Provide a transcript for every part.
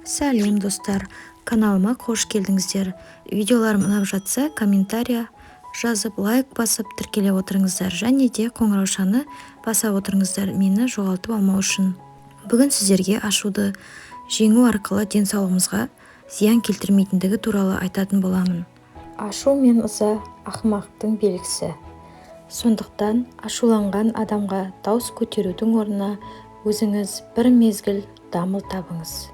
Сәлем, достар! Каналыма қош келдіңіздер! Видеоларым ұнап жатса, комментария жазып, лайк басып, тіркеле отырыңыздар және де қоңыраушаны баса отырыңыздар, мені жоғалтып алмау үшін. Бүгін сіздерге ашуды жеңу арқылы денсаулығымызға зиян келтірмейтіндігі туралы айтатын боламын. Ашу мен ыза – ақымақтың белгісі. Сондықтан ашуланған адамға дауыс көтерудің орнына өзіңіз бір мезгіл дамыл табыңыз.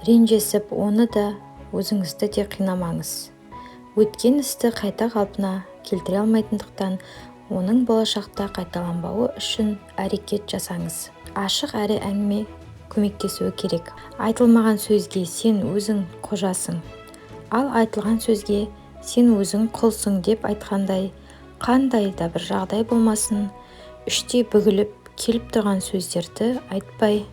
Ренжісіп, оны да, өзіңізді де қинамаңыз. Өткен істі қайта қалпына келтіре алмайтындықтан, оның болашақта қайталанбауы үшін әрекет жасаңыз. Ашық әрі әңгіме көмектесуі керек. Айтылмаған сөзге сен өзің қожасың, ал айтылған сөзге сен өзің құлсың деп айтқандай, қандай да бір жағдай болмасын, іштей бүгіліп келіп тұрған сөздерді айтпай,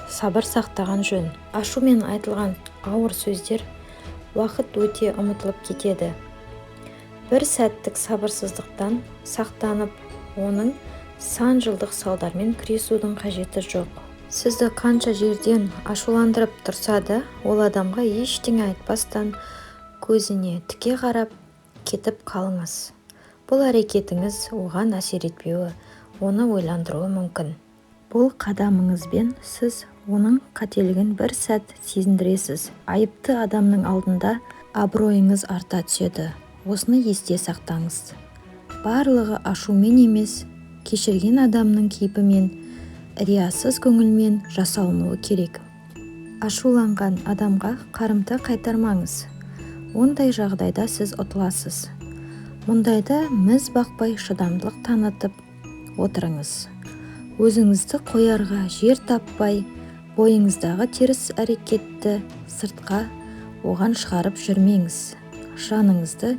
сабыр сақтаған жөн. Ашумен айтылған ауыр сөздер уақыт өте ұмытылып кетеді. Бір сәттік сабырсыздықтан сақтанып, оның сан жылдық салдармен күресудің қажеті жоқ. Сізді қанша жерден ашуландырып тұрса да, ол адамға ештеңе айтпастан, көзіне тіке қарап кетіп қалыңыз. Бұл әрекетіңіз оған әсер етпеуі, оны ойландыруы мүмкін. Бұл қадамыңызбен сіз оның қателігін бір сәт сезіндіресіз. Айыпты адамның алдында абыройыңыз арта түседі. Осыны есте сақтаңыз. Барлығы ашумен емес, кешірген адамның кейпімен, риясыз көңілмен жасалынуы керек. Ашуланған адамға қарымта қайтармаңыз. Ондай жағдайда сіз ұтыласыз. Мұндайда міз бақпай шыдамдылық танытып отырыңыз. Өзіңізді қоярға жер таппай, бойыңыздағы теріс әрекетті сыртқа оған шығарып жүрмеңіз. Жаныңызды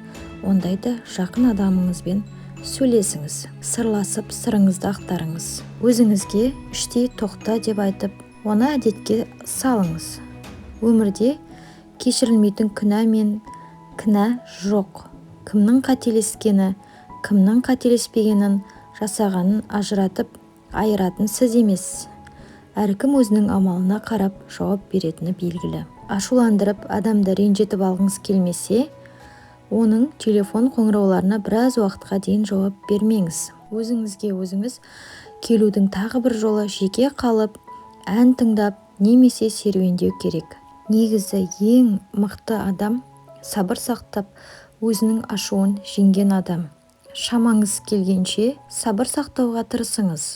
ондайда жақын адамыңызбен сөйлесіңіз, сырласып, сырыңызды ақтарыңыз. Өзіңізге іштей «тоқта» деп айтып, оны әдетке салыңыз. Өмірде кешірілмейтін күнә мен кінә жоқ. Кімнің қателескені, кімнің қателеспегенін, жасағанын ажыратып айыратын сіз емес. Әркім өзінің амалына қарап жауап беретіні белгілі. Ашуландырып, адамды ренжітіп алғыңыз келмесе, оның телефон қоңырауларына біраз уақытқа дейін жауап бермеңіз. Өзіңізге өзіңіз келудің тағы бір жолы – жеке қалып, ән тыңдап немесе серуендеу керек. Негізі, ең мықты адам – сабыр сақтап, өзінің ашуын жеңген адам. Шамаңыз келгенше сабыр сақтауға тырысыңыз.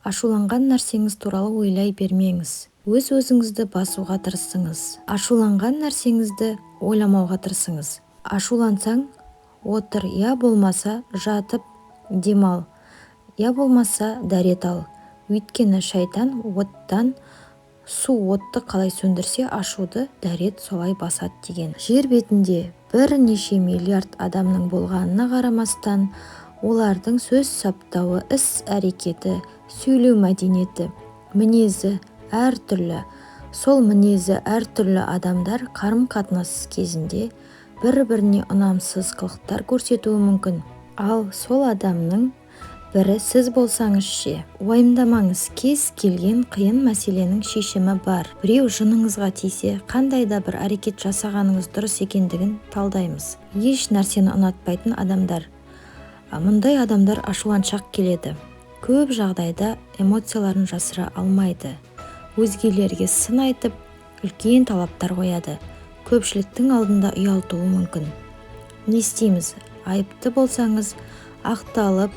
Ашуланған нәрсеңіз туралы ойлай бермеңіз. Өз-өзіңізді басуға тырысыңыз. Ашуланған нәрсеңізді ойламауға тырысыңыз. Ашулансаң, отыр, я болмаса жатып демал, я болмаса дәрет ал. Өйткені шайтан оттан су отты қалай сөндірсе, ашуды дәрет солай басады деген. Жер бетінде бірнеше миллиард адамның болғанына қарамастан, олардың сөз саптауы, іс-әрекеті, сөйлеу мәдениеті, мінезі әртүрлі. Сол мінезі әртүрлі адамдар қарым-қатынас кезінде бір-біріне ұнамсыз қылықтар көрсетуі мүмкін. Ал сол адамның бірі сіз болсаңыз ше? Уайымдамаңыз, кез келген қиын мәселенің шешімі бар. Біреу жыныңызға тисе, қандай да бір әрекет жасағаныңыз дұрыс екендігін талдаймыз. Еш нәрсені ұнатпайтын адамдар. Мұндай адамдар ашуланшақ келеді. Көп жағдайда эмоцияларын жасыра алмайды. Өзгелерге сын айтып, үлкен талаптар қояды. Көпшіліктің алдында ұялтуы мүмкін. Не істейміз? Айыпты болсаңыз, ақталып,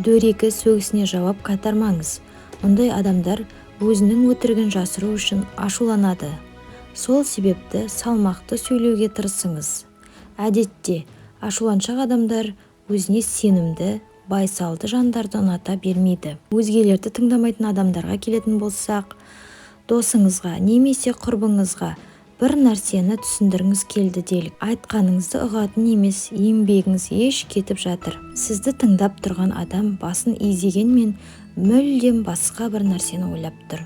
дөрекі сөгісіне жауап қайтармаңыз. Мұндай адамдар өзінің өтірігін жасыру үшін ашуланады. Сол себепті салмақты сөйлеуге тырысыңыз. Әдетте ашуланшақ адамдар өзіне сенімді, байсалды жандарды ұната бермейді. Өзгелерді тыңдамайтын адамдарға келетін болсақ, досыңызға немесе құрбыңызға бір нәрсені түсіндіргіңіз келді делік. Айтқаныңызды ұғатын емес, еңбегіңіз еш кетіп жатыр. Сізді тыңдап тұрған адам басын изегенмен, мүлдем басқа бір нәрсені ойлап тұр.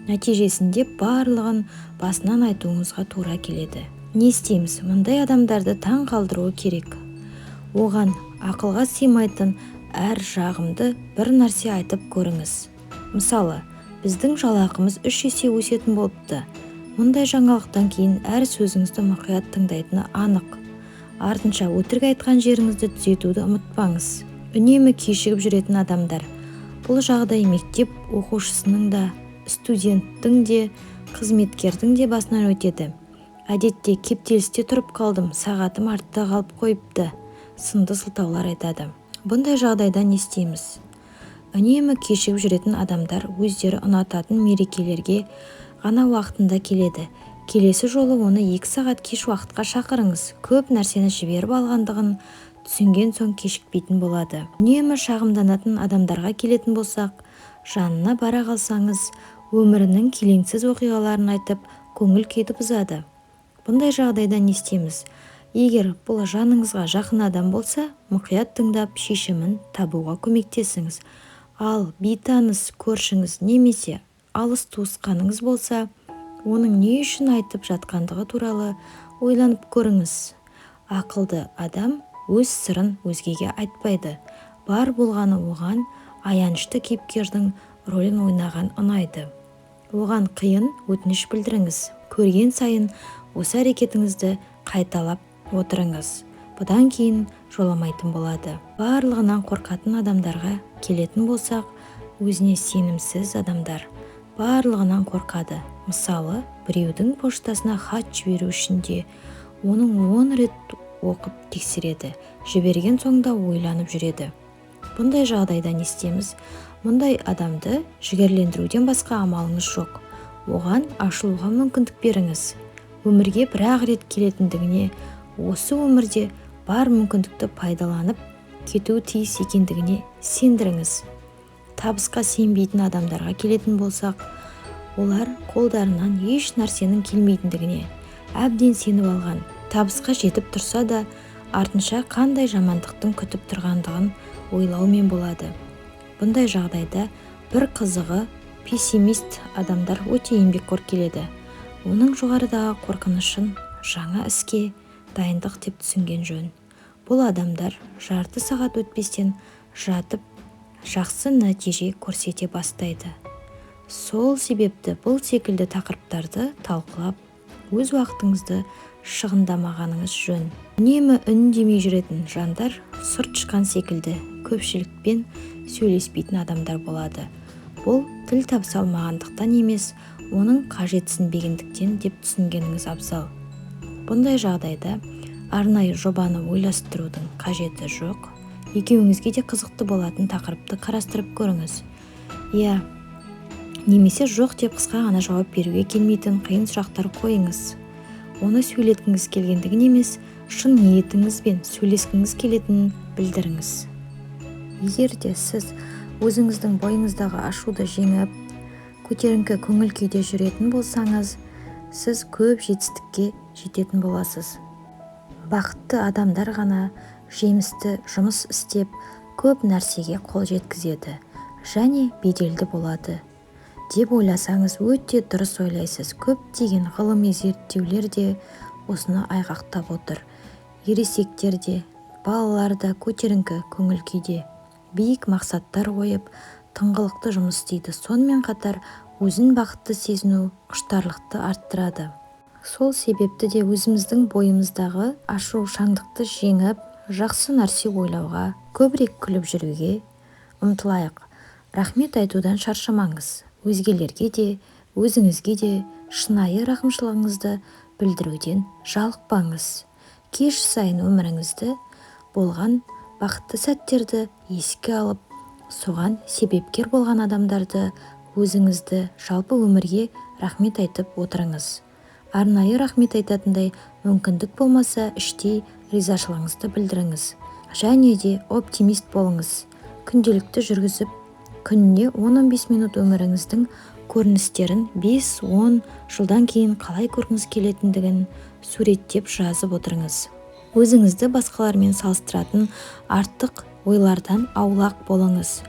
Нәтижесінде барлығын басынан айтуыңызға тура келеді. Не істейміз? Мұндай адамдарды таң қалдыруы керек. Оған ақылға сыймайтын әр жағымды бір нәрсе айтып көріңіз. Мысалы, біздің жалақымыз 3 есе өсетін болыпты. Мұндай жаңалықтан кейін әр сөзіңізді мұқият тыңдайтыны анық. Артынша өтірік айтқан жеріңізді түзетуді ұмытпаңыз. Үнемі кешігіп жүретін адамдар. Бұл жағдай мектеп оқушысының да, студенттің де, қызметкердің де басынан өтеді. Әдетте кептелісте тұрып қалдым, сағатым артта қалып қойыпты сынды сылтаулар айтады. Бұндай жағдайда не істейміз? Үнемі кешігіп жүретін адамдар өздері ұнататын мерекелерге ғана уақытында келеді. Келесі жолы оны 2 сағат кеш уақытқа шақырыңыз. Көп нәрсені жіберіп алғандығын түсінген соң кешікпейтін болады. Үнемі шағымданатын адамдарға келетін болсақ, жанына бара қалсаңыз, өмірінің келеңсіз оқиғаларын айтып, көңіл күйді бұзады. Бұндай жағдайда не істейміз? Егер бұл жаныңызға жақын адам болса, мұқият тыңдап, шешімін табуға көмектесіңіз. Ал бейтаныс көршіңіз немесе алыс туысқаныңыз болса, оның не үшін айтып жатқандығы туралы ойланып көріңіз. Ақылды адам өз сырын өзгеге айтпайды. Бар болғаны оған аянышты кейіпкердің рөлін ойнаған ұнайды. Оған қиын өтініш білдіріңіз. Көрген сайын осы әрекетіңізді қайталап отырыңыз. Бұдан кейін жоламайтын болады. Барлығынан қорқатын адамдарға келетін болсақ, өзіне сенімсіз адамдар барлығынан қорқады. Мысалы, біреудің поштасына хат жіберу үшін де оның 10 рет оқып тексереді, жіберген соң да ойланып жүреді. Бұндай жағдайда не істейміз? Мұндай адамды жігерлендіруден басқа амалыңыз жоқ. Оған ашылуға мүмкіндік беріңіз. Өмірге бір-ақ рет келетіндігіне, осы өмірде бар мүмкіндікті пайдаланып кетуі тиіс екендігіне сендіріңіз. Табысқа сенбейтін адамдарға келетін болсақ, олар қолдарынан еш нәрсенің келмейтіндігіне әбден сеніп алған. Табысқа жетіп тұрса да, артынша қандай жамандықтың күтіп тұрғандығын ойлаумен болады. Бұндай жағдайда бір қызығы, пессимист адамдар өте еңбекқор келеді. Оның жоғарыдағы қорқынышын жаңа іске дайындық деп түсінген жөн. Бұл адамдар жарты сағат өтпестен жатып, жақсы нәтиже көрсете бастайды. Сол себепті бұл секілді тақырыптарды талқылап, өз уақытыңызды шығындамағаныңыз жөн. Үнемі үндемей жүретін жандар сұр тышқан секілді көпшілікпен сөйлеспейтін адамдар болады. Бұл тіл табыса алмағандықтан емес, оның қажетсінбегендіктен деп түсінгеніңіз абзал. Бұндай жағдайда арнайы жобаны ойластырудың қажеті жоқ. Екеуіңізге де қызықты болатын тақырыпты қарастырып көріңіз. Иә, немесе жоқ деп қысқа ғана жауап беруге келмейтін қиын сұрақтар қойыңыз. Оны сөйлеткіңіз келгендігін емес, шын ниетіңізбен сөйлескіңіз келетінін білдіріңіз. Егер де сіз өзіңіздің бойыңыздағы ашуды жеңіп, көтеріңкі көңіл күйде жүретін болсаңыз, сіз көп жетістікке жететін боласыз. Бақытты адамдар ғана жемісті жұмыс істеп, көп нәрсеге қол жеткізеді және беделді болады деп ойласаңыз, өте дұрыс ойлайсыз. Көптеген ғылыми зерттеулер де осыны айғақтап отыр. Ересектер де, балалар да көтеріңкі көңіл күйде, биік мақсаттар қойып, тыңғылықты жұмыс істейді. Сонымен қатар өзін бақытты сезіну құштарлықты арттырады. Сол себепті де өзіміздің бойымыздағы ашушаңдықты жеңіп, жақсы нәрсе ойлауға, көбірек күліп жүруге ұмтылайық. Рахмет айтудан шаршамаңыз. Өзгелерге де, өзіңізге де шынайы рақымшылығыңызды білдіруден жалықпаңыз. Кеш сайын өміріңізді болған бақытты сәттерді еске алып, соған себепкер болған адамдарды, өзіңізді, жалпы өмірге рахмет айтып отырыңыз. Арнайы рахмет айтатындай мүмкіндік болмаса, іштей ризашылығыңызды білдіріңіз. Және де оптимист болыңыз. Күнделікті жүргізіп, күніне 10-15 минут өміріңіздің көріністерін 5-10 жылдан кейін қалай көргіңіз келетіндігін суреттеп жазып отырыңыз. Өзіңізді басқалармен салыстыратын артық ойлардан аулақ болыңыз.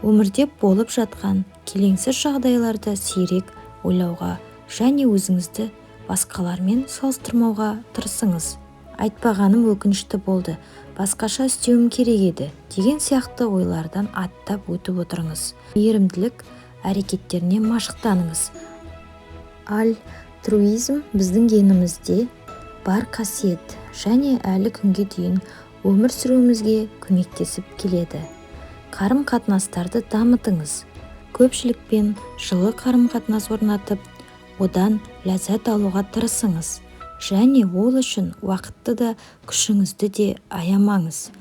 Өмірде болып жатқан келеңсіз жағдайларды сирек ойлауға және өзіңізді басқалармен салыстырмауға тырысыңыз. Айтпағаным өкінішті болды, басқаша істеуім керек еді деген сияқты ойлардан аттап өтіп отырыңыз. Мейірімділік әрекеттеріне машықтаныңыз. Аль Альтруизм біздің генімізде бар қасиет және әлі күнге дейін өмір сүруімізге көмектесіп келеді. Қарым-қатынастарды дамытыңыз. Көпшілікпен жылы қарым-қатынас орнатып, одан ләззат алуға тырысыңыз және ол үшін уақытты да, күшіңізді де аямаңыз.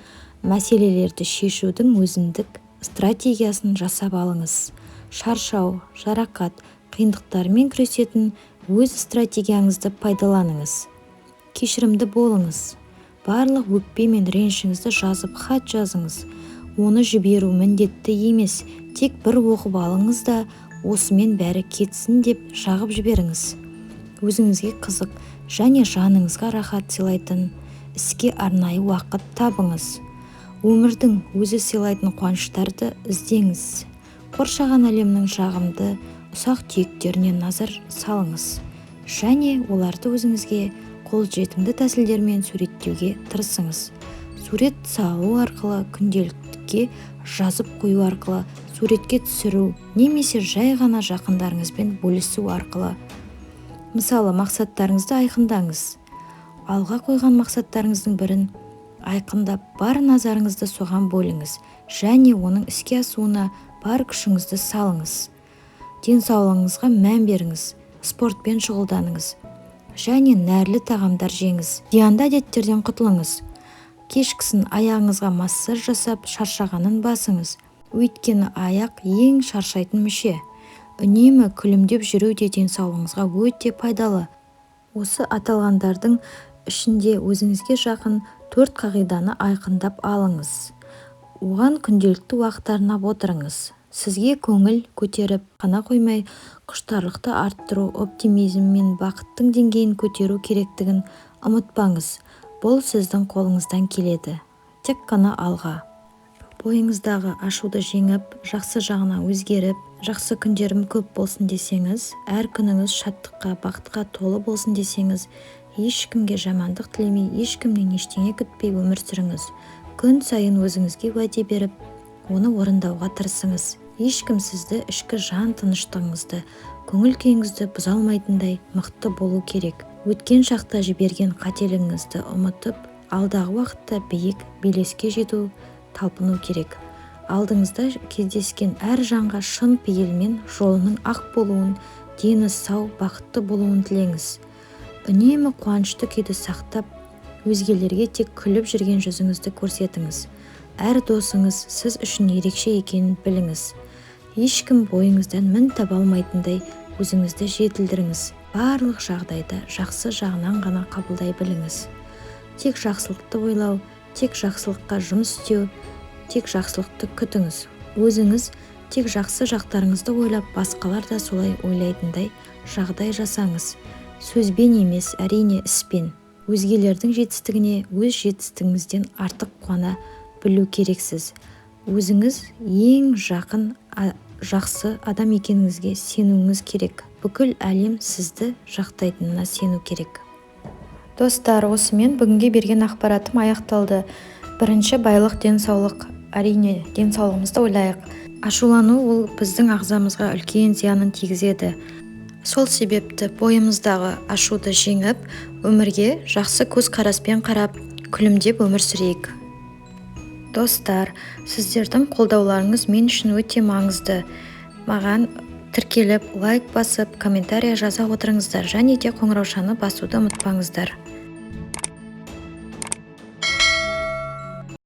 Мәселелерді шешудің өзіндік стратегиясын жасап алыңыз. Шаршау, жарақат, қиындықтармен күресетін өз стратегияңызды пайдаланыңыз. Кешірімді болыңыз. Барлық өкпе мен ренішіңізді жазып, хат жазыңыз. Оны жіберу міндетті емес, тек бір оқып алыңыз да, осымен бәрі кетсін деп жағып жіберіңіз. Өзіңізге қызық және жаныңызға рахат сыйлайтын іске арнайы уақыт табыңыз. Өмірдің өзі сыйлайтын қуаныштарды іздеңіз. Қоршаған әлемнің жағымды ұсақ-түйектеріне назар салыңыз және оларды өзіңізге қолжетімді тәсілдермен суреттеуге тырысыңыз. Сурет салу арқылы, күнделікке жазып қою арқылы, суретке түсіру немесе жай ғана жақындарыңызбен бөлісу арқылы. Мысалы, мақсаттарыңызды айқындаңыз. Алға қойған мақсаттарыңыздың бірін айқындап, бар назарыңызды соған бөліңіз және оның іске асуына бар күшіңізді салыңыз. Денсаулығыңызға мән беріңіз, спортпен шұғылданыңыз және нәрлі тағамдар жеңіз. Зиянды әдеттерден құтылыңыз. Кешкісін аяғыңызға массаж жасап, шаршағанын басыңыз. Өйткені аяқ ең шаршайтын мүше. Үнемі күлімдеп жүру де денсаулығыңызға өте пайдалы. Осы аталғандардың ішінде өзіңізге жақын 4 қағиданы айқындап алыңыз. Оған күнделікті уақыт арнап отырыңыз. Сізге көңіл көтеріп қана қоймай, құштарлықты арттыру, оптимизм мен бақыттың деңгейін көтеру керектігін ұмытпаңыз. Бұл сіздің қолыңыздан келеді. Тек қана алға. Бойыңыздағы ашуды жеңіп, жақсы жағына өзгеріп, жақсы күндерім көп болсын десеңіз, әр күніңіз шаттыққа, бақытқа толы болсын десеңіз, ешкімге жамандық тілемей, ешкімнен ештеңе күтпей өмір сүріңіз. Күн сайын өзіңізге уәде беріп, оны орындауға тырысыңыз. Ешкім сізді ішкі жан тыныштығыңызды, көңіл күйіңізді бұза алмайтындай мықты болу керек. Өткен шақта жіберген қателігіңізді ұмытып, алдағы уақытта биік белеске жету талпыну керек. Алдыңызда кездескен әр жанға шын пейілмен жолының ақ болуын, дені сау, бақытты болуын тілеңіз. Үнемі қуанышты күйді сақтап, өзгелерге тек күліп жүрген жүзіңізді көрсетіңіз. Әр досыңыз сіз үшін ерекше екенін біліңіз. Ешкім бойыңыздан мін таба алмайтындай өзіңізді жетілдіріңіз. Барлық жағдайда жақсы жағынан ғана қабылдай біліңіз. Тек жақсылықты ойлау, тек жақсылыққа жұмыс істеу, тек жақсылықты күтіңіз. Өзіңіз тек жақсы жақтарыңызды ойлап, басқалар да солай ойлайтындай жағдай жасаңыз. Сөзбен емес, әрине іспен. Өзгелердің жетістігіне өз жетістігіңізден артық қуана білу керексіз. Өзіңіз ең жақын жақсы адам екеніңізге сенуіңіз керек. Бүкіл әлем сізді жақтайтынына сену керек. Достар, осымен бүгінге берген ақпаратым аяқталды. Бірінші байлық денсаулық. Әрине, денсаулығымызды ойлайық. Ашулану ол біздің ағзамызға үлкен зиянын тигізеді. Сол себепті бойымыздағы ашуды жеңіп, өмірге жақсы көзқараспен қарап, күлімдеп өмір сүрейік. Достар, сіздердің қолдауларыңыз мен үшін өте маңызды. Маған тіркеліп, лайк басып, комментария жаза отырыңыздар және де қоңыраушаны басуды ұмытпаңыздар.